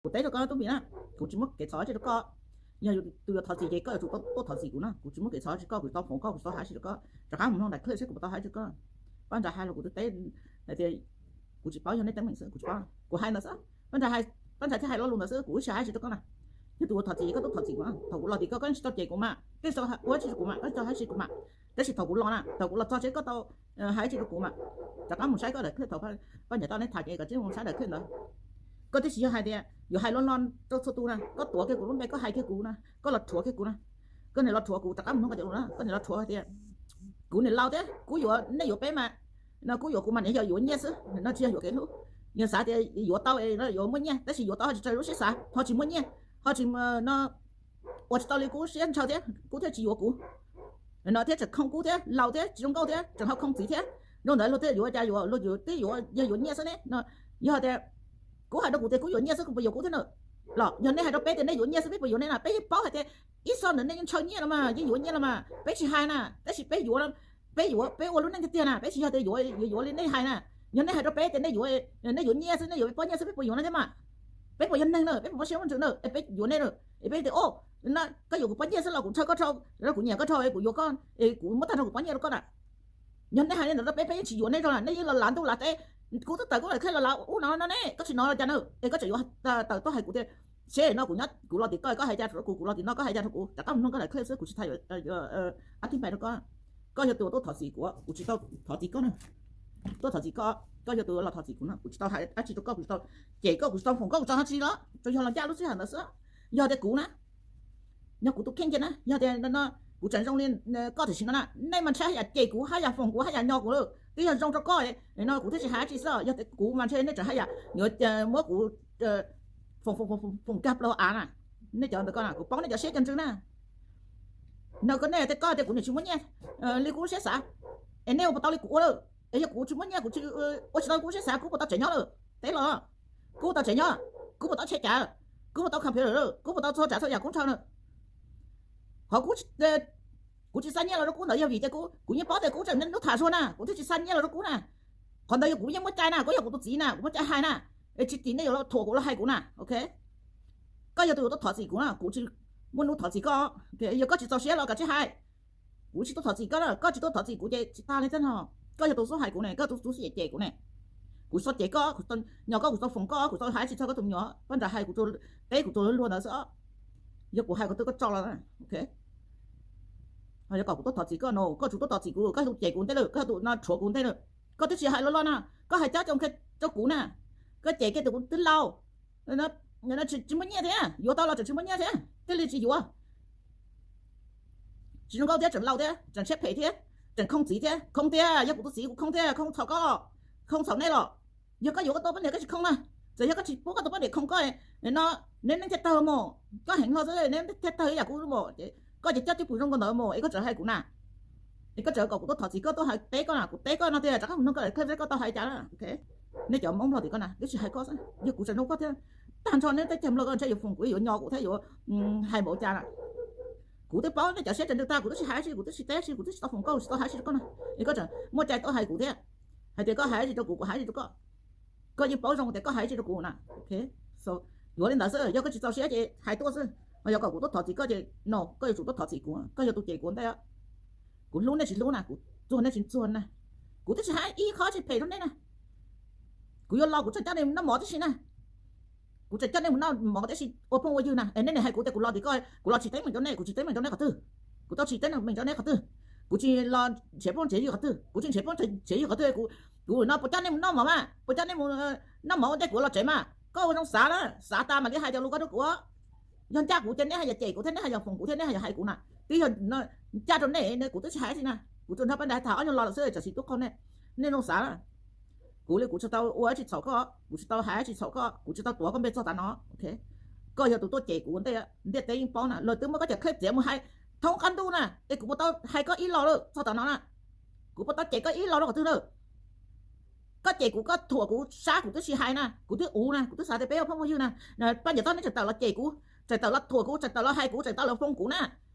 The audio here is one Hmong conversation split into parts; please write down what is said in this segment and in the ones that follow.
Kuv teb rau koj tub Npis na, kuv tsis muab kev txhaum dab tsi rau koj. Yog tus yuav thov txim ces koj yuav tsum tau tuaj thov txim kuv na. Kuv tsis muab kev txhaum dab tsi rau koj, kuv tsis tau foom koj, kuv tsis tau hais dab tsi rau koj. Rov qab mus mloog daim clip seb kuv puas tau hais dab tsi rau koj. Paj Ntsais hais los kuv twb teb hais tias kuv tsis paub, yog nej teeb meem xwb kuv tsis paub, kuv hais ntawd xwb. Paj Ntsais thiaj hais lo lus ntawd xwb, kuv tsis hais dab tsi rau koj na. Yog tus yuav thov txim koj tuaj thov txim kuv, thaum kuv los tim koj koj yeej tsis tau cem kuv mas, koj tsis tau ua dab tsi rau kuv mas, koj tsis tau hais dab tsi rau kuv mas. Tab sis thaum kuv los na, thaum kuv los txog tsev koj tau hais dab tsi rau kuv mas. Rov qab mus saib koj daim clip thaum Paj Ntsais tau neb tham ces kom tsis mus saib daim clip ntawd. Koj twb tsis yog hais tias yuav hais loj loj rau txhua tus na, koj tuav kiag kuv lub npe, koj hais kiag kuv na, koj los rhuav kiag kuv na. Koj niam los rhuav kuv, rov qab mus mloog koj cov lus na, koj niam los rhuav hais tias kuv niam laus thiab kuv yuav, nej yuav peb mas, no kuv yuav kuv mas nws yog yuav nyiaj xwb no, tsis yog yuav kev hlub. Yog xav tias yuav tau es yuav muaj nyiaj, tab sis yuav tau ho tsis raws lub siab xav, ho tsis muaj nyiaj, ho tsis, no, ua tsis tau li kuv siab ntshaw thiab kuv thiaj tsis yuav kuv no, thiab tseem khoo kuv thiab, laus thiab tsis zoo nkauj thiab tseem ho khoo txiv thiab. Zoo ntawd luag thiaj yuav, cas yuav, luag yuav twb yuav, yog yuav nyiaj xwb ne no. Yog tias kuv hais rau kuv tias kuv yuav nyiaj xwb, kuv puas yuav kuv thiab na? Los yog nej hais rau peb tias nej yuav nyiaj xwb, peb puas yuav nej na? Peb yeej paub hais tias ib txhia ntawm nej yeej ntshaw nyiaj los mas yeej yuav nyiaj los mas, peb tsis hais na, tab sis peb yuav, peb yuav, peb ua lub neej tiag tiag na, peb tsis yog tias yuav, yuav, yuav li nej hais na. Yog nej hais rau peb tias nej yuav, nej yuav nyiaj xwb, nej yuav poj nyiaj xwb, peb puas yuav no thiab mas? Peb puas yog neeg na, peb puas muaj siab muaj ntsws na, es peb yuav nej na? Es peb tias, o, no koj yuav kuv poj nyiaj xwb los kuv ntshaw koj dhau, kuv nyiam koj dhau, kuv yuav koj, es kuv muab tag nrho kuv poj nyiaj rau koj na. Yog nej hais li ntawd rau peb, peb yeej tsis yuav nej rau na, nej yeej los lav ntuj lav teb, kuv twb tawm kuv daim clip los lav ub no no ne, koj tsis hnov los cas na? Es koj tseem yuav tawm tuaj hais kuv tias, seb no kuv nyob kuv los tim koj, koj hais cas rau kuv, kuv los tim no koj hais cas rau kuv. Rov qab mus mloog koj daim clip xwb, kuv tsis tau ab thib pais rau koj. Koj yog tus tuaj thov txim kuv, kuv tsis tau thov txim koj na. Tuaj thov txim koj, koj yog tus los thov txim kuv no, kuv tsis tau hais dab tsi rau koj, kuv tsis tau cem koj, kuv tsis tau foom koj, kuv tsis tau hais dab tsi los, tsuas yog los ncaj lub sij hawm ntawd xwb. Yog tias kuv na, yog kuv tus kheej kiag na, yog tias no kuv tseem zoo li koj tam sim no na, nej mas ntshe haj yam cem kuv, haj yam foom kuv, haj yam nyo kuv lawm. Twb yog zoo rau koj no kuv thiaj tsis hais dab tsi xwb. Yog tias kuv mas ntshe nej tseem haj yam yuav muab kuv foom, foom kag plaws av na. Nej cov ntawd koj na, kuv paub nej cov siab cov ntsws na. No koj, nej tias koj tias kuv niam tsis muaj nyiaj li kuv lub siab xav, es nej ua puas tau li kuv ua lawm? Es yog kuv tsis muaj nyiaj, kuv ua tsis tau kuv lub siab xav, kuv puas tau tsev nyob lawm? Teb los, kuv puas tau tsev nyob? Kuv puas tau tsheb cav? Kuv puas tau computer lawm? Kuv puas tau txhua tsav txhua yam kuv ntshaw na? Qhov kuv, kuv tsis xa nyiaj los rau kuv ntawd yog vim tias kuv, kuv yeej paub tias kuv tseem niaj hnub tham zuag na, kuv thiaj tsis xa nyiaj los rau kuv na. Qhov ntawd yog kuv yeej muaj cai na, kuv yog kuv tus txiv na, kuv muaj cai hais na. Es tsis tim nej yuav los thuam kuv los hais kuv na, ok? Koj yog tus yuav tuaj thov txim kuv na, kuv tsis muaj hnub thov txim koj. Yog koj tsis txaus siab los kav tsij hais. Kuv tsis tuaj thov txim koj na, koj tsis tuaj thov txim kuv ces tsis tas li thiab no. Koj yog tus xub hais kuv ne, koj tus xub cem cem kuv ne. Kuv tsis tau cem koj, kuv tsis tau nyo koj, kuv tsis tau foom koj, kuv tsis tau hais dab tsi txog koj tus me nyuam. Paj Ntsais hais kuv, teb kuv tus luag ntawd xwb. Yog kuv hais koj twb koj tso los, ok. Ho yuav kom kuv tuaj thov txim koj no, koj tsum tuaj thov txim kuv, koj yog tus cem kuv ntej lawm, koj yog tus no rhuav kuv ntej lawm. Koj twb tsis hais loj loj na, koj hais cab cov rau kuv na, koj cem kiag tias kuv twb laus, tsis muaj nyiaj thiab, yuav tau los tseem tsis muaj nyiaj thiab, thiaj li tsis yuav. Tsis zoo nkauj thiab, tseem laus thiab, tseem siab phem thiab, tseem khoo txiv thiab, khoo tiag, yog kuv tus txiv kuv khoo tiag, khoo txhaum koj los, khoo txhaum nej los. Yog koj yuav koj tus poj niam koj tsis khoo na, txawm yog koj tsis pub koj tus poj niam khoo koj no, neb neej thiaj tawg mus, koj heev hlo xwb, neb thiaj tawg ib yam kuv mus. Koj ces coj cwj pwm zoo nkaus ntawd mus es koj tseem hais kuv na. Es koj tseem kom kuv tuaj thov txim koj, tuaj hais teb koj na, kuv teb koj no tiag, rov qab mus nug koj daim clip koj tau hais cas na, ok? Nej cov Hmoob Nplog tim koj na twb tsis hais koj xwb, yog kuv tseem nug koj thiab, tag nrho nej teb chaws Nplog koj ntshe yuav foom kuv, yuav nyo kuv thiab yuav hais npaum cas na. Kuv twb paub nej cov siab cov ntsws tag, kuv twb tsis hais dab tsi, kuv twb tsis teb dab tsi, kuv twb tsis tau foom koj, tsis tau hais dab tsi rau koj na. Es koj tseem muaj cai tuaj hais kuv thiab, hais tias koj hais dab tsi rau kuv, kuv hais dab tsi rau koj. Koj yeej paub zoo tias koj hais dab tsi rau kuv na, ok? So, yuav li ntawd xwb, yog koj tsis txaus siab ces hais tuaj xwb. Ho yuav kom kuv tuaj thov txim koj ces no, koj yuav tsum tuaj thov txim kuv, koj yog tus cem kuv ntej. Kuv hlub nej tsis hlub na, kuv txuag nej tsis txuag na, kuv twb tsis hais ib qho tsis phem rau nej na. Kuv yuav los kuv tseem coj nej mus noj mov tib si na. Kuv tseem coj nej mus noj mov tib si ua phooj ua ywg na. Es nej nim hais kuv tias kuv los tim koj, kuv los tsim teeb meem rau nej, kuv tsim teeb meem rau nej qhov twg? Kuv tau tsim teeb meem rau nej qhov twg? Kuv tsis los nrhiav phooj nrhiav ywg qhov twg? Kuv tsis nrhiav phooj nrhiav ywg qhov twg, kuv, kuv no puas coj nej mus noj mov mas, puas coj nej mus noj mov ua ntej kuv los tsev mas? Koj ua zoo xav na, xav tas mam li hais cov lus ko rau kuv. Yog ncaj kuv ces nej haj yam cem kuv thiab, nej haj yam foom kuv thiab, nej haj yam hais kuv na. Twb yog ncaj rau nej, kuv twb tsis hais dab tsi na. Kuv tsuas nrog Paj Ntsais tham ob nyuag lo lawm xwb, tsam sim tub qau nej, nej zoo xav na. Kuv li kuv tsis tau ua dab tsi txhaum koj, kuv tsis tau hais dab tsi txhaum koj, kuv tsis tau tuav koj npe txog tav no, ok? Koj yog tus tuaj cem kuv ua ntej, ntiaj teb yeej paub na, lawv twb muab koj cov clip txiav mus hais thoob qab ntuj na, es kuv puas tau hais koj ib lo lawm txog tav no na? Kuv puas tau cem koj ib lo rau qhov twg lawm? Koj cem kuv, koj thuam kuv, sab kuv twb tsis hais na, kuv twb uv na, kuv twb xav tias peb ua phooj ua ywg na. Paj Ntsais Tob neb tseem tawm los cem kuv, tseem tawm los thuam kuv, tseem tawm los hais kuv, tseem tawm los foom kuv na.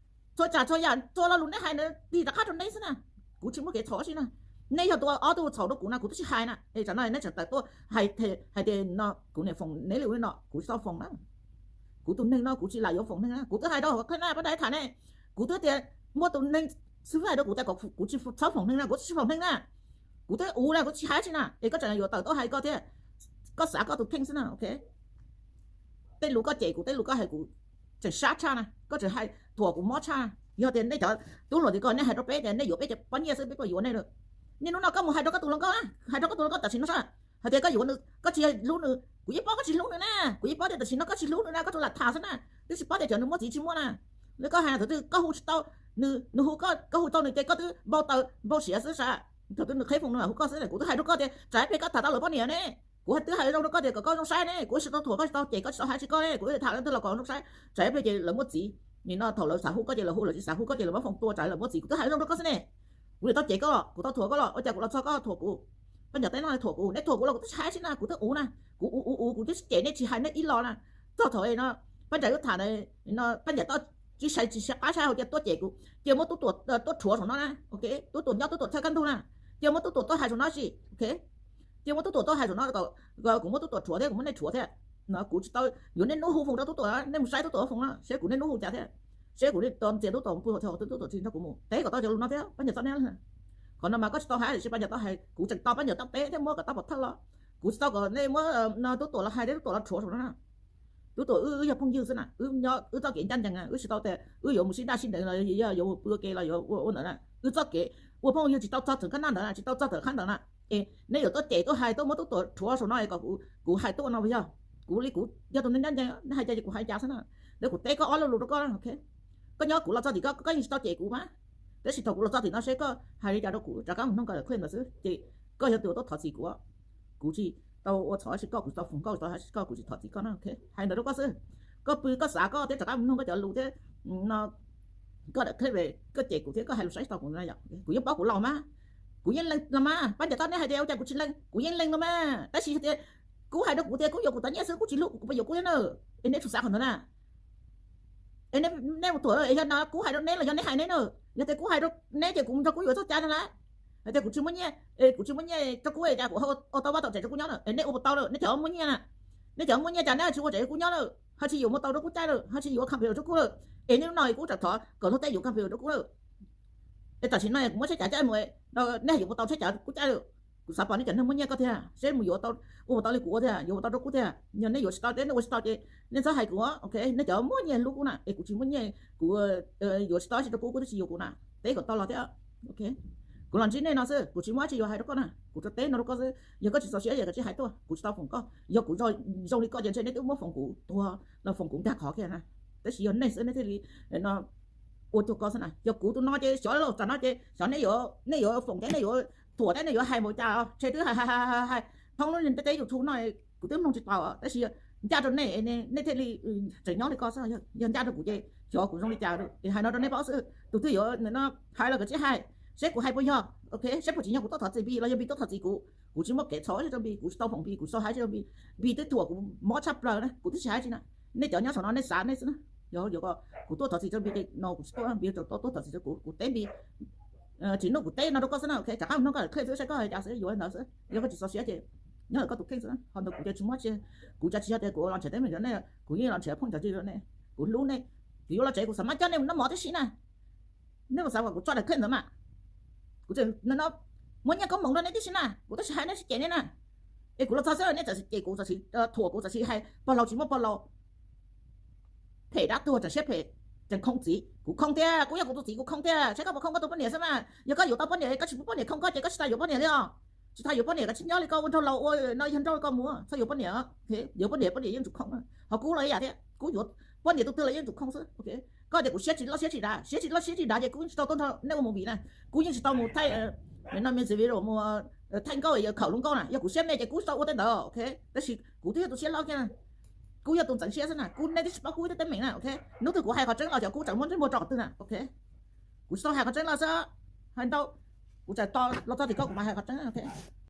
Txhua tsav txhua yam, txhua lo lus neb hais ntawd tig rov qab rau neb xwb na. Kuv tsis muaj kev txhaum dab tsi na. Nej yog tus ob tug ua txhaum rau kuv na, kuv twb tsis hais na, es tsam no neb tseem tawm tuaj hais tias no kuv niam foom neb li ub li no, kuv tsis tau foom na. Kuv tus neeg no kuv tsis lam yuav foom neeg na, kuv twb hais rau hauv clip na, pab dais tham ne, kuv twb tias muaj tus neeg xib fwb hais rau kuv tias kuv tsis txhob foom neeg na, kuv tsis foom neeg na. Kuv twb ua na, kuv tsis hais tsi na, es koj tseem yuav tawm tuaj hais koj thiab. Koj xav koj tus kheej xwb na, ok. Tej lus koj cem kuv, tej lus koj hais kuv tseem sab tshaj na, koj tseem hais thuam kuv mob tshaj. Yog tias nej cov tub hluas tim ko nej hais rau peb tias nej yuav peb cov poj nyiaj xwb peb puas yuav nej lawm? Niaj hnub no koj mus hais rau koj tus hluas nkauj, hais rau koj tus hluas nkauj tam sim no sab, hais tias koj yuav nws, koj tsis hlub nws, kuv yeej paub koj tsis hlub nws na, kuv yeej paub tias tam sim no koj tsis hlub nws na, koj tsuas lam tham xwb na, twb tsis paub tias cov nws muaj txiv tsis muaj na. Lawv koj hais thaum twg koj hu tsis tau nws, nws hu koj, koj hu tau nws ces koj twb npau taws npau siav xwb sas. Thaum twg nws qheb foom nws hu koj xwb, kuv twb hais rau koj tias tsam peb koj tham tau lawv poj niam ne, kuv twb hais zoo rau koj tias kom koj zoo saib ne, kuv tsis tau thuam koj, tsis tau cem koj, tsis tau hais tsis koj ne, kuv tham leej twg los kom zoo saib, tsam peb ces lawv muaj txiv. Nim no thaum lawv xav hu koj ces lawv hu, lawv tsis xav hu koj ces lawv muab foom tua, tsam lawv muaj txiv, kuv twb hais zoo rau koj xwb ne. Kuv li tau cem koj los kuv tau thuam koj los ua cas kuv los txog koj thuam kuv? Pab ncam teb no thuam kuv, neb thuam kuv los kuv twb tsis hais tsi na, kuv twb ua na, kuv ua ua ua kuv twb tsis cem nej, tsis hais nej ib los na. Txog thaum no pab ncam yuav tham no, pab ncam tau tsis sai tsis qab sai hauv tias tuaj cem kuv, cia muab tub tuam tuaj rhuav saum no na, ok, tub tuam nyob tub tuam thawj kaj ntug na, cia muab tub tuam tuaj hais saum no tsis, ok, cia muab tub tuam tuaj hais saum no, kuv muab tub tuam rhuav thiab kuv muab nej rhuav thiab. No kuv tsis tau yuav nej hnub hu foom rau tub tuam, nej mus saib tub tuam foom no seb kuv niaj hnub hu cas thiab, seb kuv niaj hnub ntxias tub tuam pw hauv thaum tub tuam tsis nrog kuv mus, teb kom tau cov lus no thiab pab ncam txhob neb. Qhov no mas koj tsis tau hais tiam sis pab ncam tau hais, kuv tseem tos pab ncam tau teb thiab muab kom tau pov thawj los. Kuv tsis tau kom nej muab no tub tuam los hais thiab tub tuam los rhuav saum no na. Tub tuam wb yog phooj ywg xwb na, wb nyob wb txoj kev ncaj ncees na, wb tsis tau tias wb yuav mus sib daj sib deev los yog yuav mus pw ua ke los yuav ua ua ntawd na. Wb txoj kev ua phooj ywg tsis tau txog thaum kaj naj ntawd na, tsis tau txog thaum qab ntawd na. Es neb yuav tuaj cem tuaj hais tuaj muab tub tuam rhuav saum no es kom kuv hais tuaj no yog, kuv li kuv yog tus neeg ncaj ncees, nej hais cas ces kuv hais cas xwb na. Ntawd kuv teb koj ob lo lus rau koj, ok. Koj nyob kuv los txog tim koj, koj yeej tsis tau cem kuv mas, tab sis thaum kuv los txog tim no seb koj hais li cas rau kuv, rov qab mus nug koj lawm khej ntawd xwb ces koj yog tus tuaj thov txim kuv. Kuv tsis tau ua txhaum tsis koj, kuv tsis tau foom koj, tsis tau hais tsis koj, kuv tsis thov txim koj na, ok. Hais ntawd rau koj xwb. Koj pw koj xav koj thiab rov qab mus nug koj cov lus thiab no, koj daim khej koj cem kuv thiab koj hais lus saib tsis tau kuv no yom, kuv yeej paub kuv laus mas. Kuv yeej lees los mas, pab ncam tau nej hais tias ua cas kuv tsis lees, kuv yeej lees los mas, tab sis tias kuv hais rau kuv tias kuv yuav kuv tas nyiaj xwb, kuv tsis hlub kuv, kuv puas yuav kuv thiab na? Es nej tsis xav qhov ntawd na? Es nej mus thuam, yog no kuv hais rau neb los yog neb hais neb na? Yog tias kuv hais rau neb ces kuv nrog kuv yuav txoj cai no lawm. Hais tias kuv tsis muaj nyiaj, kuv tsis muaj nyiaj rau kuv cas kuv ua tau vaj tau tsev rau kuv nyob na? Es nej ua puas tau lawm, nej cov muaj nyiaj na? Nej cov muaj nyiaj cas nej tsis ua tsev rau kuv nyob lawm, ho tsis yuav mus tau rau kuv caij lawm, ho tsis yuav company rau kuv lawm? Es nej hnub no kuv tseem thov kom luag tej yuav company rau kuv lawm. Es tam sim no kuv muab tsheb cav caij mus, nej yuav mus tau tsheb cav kuv caij lawm. Kuv xav pom nej cov neeg muaj nyiaj ko thiab, seb mus yuav ua puas tau li kuv ua thiab, yuav ua tau rau kuv thiab. Yog nej yuav tsis tau, nej ua tsis tau ces nej txhob hais kuv, ok. Nej cov muaj nyiaj hlub kuv na, es kuv tsis muaj nyiaj, kuv yuav tsis tau tsi rau kuv, kuv twb tsis yuav kuv na. Teb kom tau los thiab, ok. Kuv los ntsib nej no xwb, kuv tsis muaj dab tsi yuav hais rau koj na, kuv tsuas teb no rau koj xwb. Yog koj tsis txaus siab ces koj tsis hais tuaj, kuv tsis tau foom koj. Yog kuv zoo li koj ces ntshe nej twb muab foom kuv tuag los foom kuv nkag qhov kiag na. Tab sis yog nej xwb nej thiaj li no ua cuag koj xwb na. Yog kuv tus no ces xyov los tam no ces xyov nej yuav, nej yuav foom thiab nej yuav thuam thiab nej yuav hais npaum cas, ntshe twb hais hais hais hais thoob lub teb YouTube no, kuv twb mloog tsis tau, tab sis ncaj rau nej, nej thiaj li tseem nyob li ko xwb. Yog ncaj rau kuv ces xyov kuv zoo li cas, es hais no rau nej paub xwb. Tus twg yuav no hais los kom tsis hais, seb kuv hais puas yog, ok, seb puas tsim nyog kuv tuaj thov txim Npis los yog Npis tuaj thov txim kuv. Kuv tsis muaj kev txhaum tsi rau Npis, kuv tsis tau foom Npis, kuv tsis tau hais tsi rau Npis. Npis twb thuam kuv mob tshaj plaws na, kuv twb tsis hais tsi na. Yog, yog kuv tuaj thov txim rau Npis ces no kuv tsis tuaj, Npis tuaj thov txim rau kuv, kuv teb Npis. Tsis nuj kuv teb no rau koj xwb na, ok, rov qab mus nug koj lawm xwb, seb koj hais cas xwb, yuav ntawd xwb. Yog koj tsis txaus siab ces nyob lawm koj tus kheej xwb, ho ntawd kuv ces tsis muaj tsi. Kuv cas tsis yog tias kuv los nrhiav teeb meem rau nej, kuv yeej los nrhiav phooj ywg rau nej, kuv hlub nej. Kuv yuav los tsev kuv xav muab coj nej mus noj mov tib si na. Nej puas xav kom kuv tso daim clip ntawd mas? Kuv tseem no muab nyiaj koob hmoov rau nej tib si na, kuv twb tsis hais nej tsis cem nej na. Es kuv los txog xwb nej txawm cem kuv, txawm thuam kuv, txawm hais pog laus tsis muaj pog laus, phem dab tuag, tseem siab phem, tseem khoo txiv. Kuv khoo tiag, kuv yog kuv tus txiv kuv khoo tiag, saib koj puas khoo koj tus poj niam xwb mas. Yog koj yuav tau poj niam, koj tsis pub poj niam khoo koj ces koj tsis tas yuav poj niam li os. Tsis tas yuav poj niam, koj tsis nyob li koj ua nraug laus ua no yog nraug li koj mus, txhob yuav poj niam, yuav poj niam, poj niam yeej tsum khoo. Ho kuv los ib yam thiab, kuv yuav poj niam tus twg los yeej tsum khoo xwb, ok. Koj tias kuv siab tsis loj siab tsis dav, siab tsis loj siab tsis dav ces kuv yeej tsis tau tuaj nrog nej ua movie na, kuv yeej tsis tau mus thaij no music video mus thaij nkauj khaum lub nkauj na, yog kuv siab me ces kuv tsis tau ua tej ntawd, ok. Tab sis kuv twb yog tus siab loj kiag, kuv yog tus ntxeev siab xwb na, kuv nej twb tsis paub kuv ib teb teeb meem na, ok. Hnub twg kuv hais qhov tseeb los cov kuv tseem muab ntsej muag tso qhov twg na, ok. Kuv tsis tau hais qhov tseeb los xwb, hais ntau, kuv tseem tos los txog tim koj kuv mam hais qhov tseeb, ok.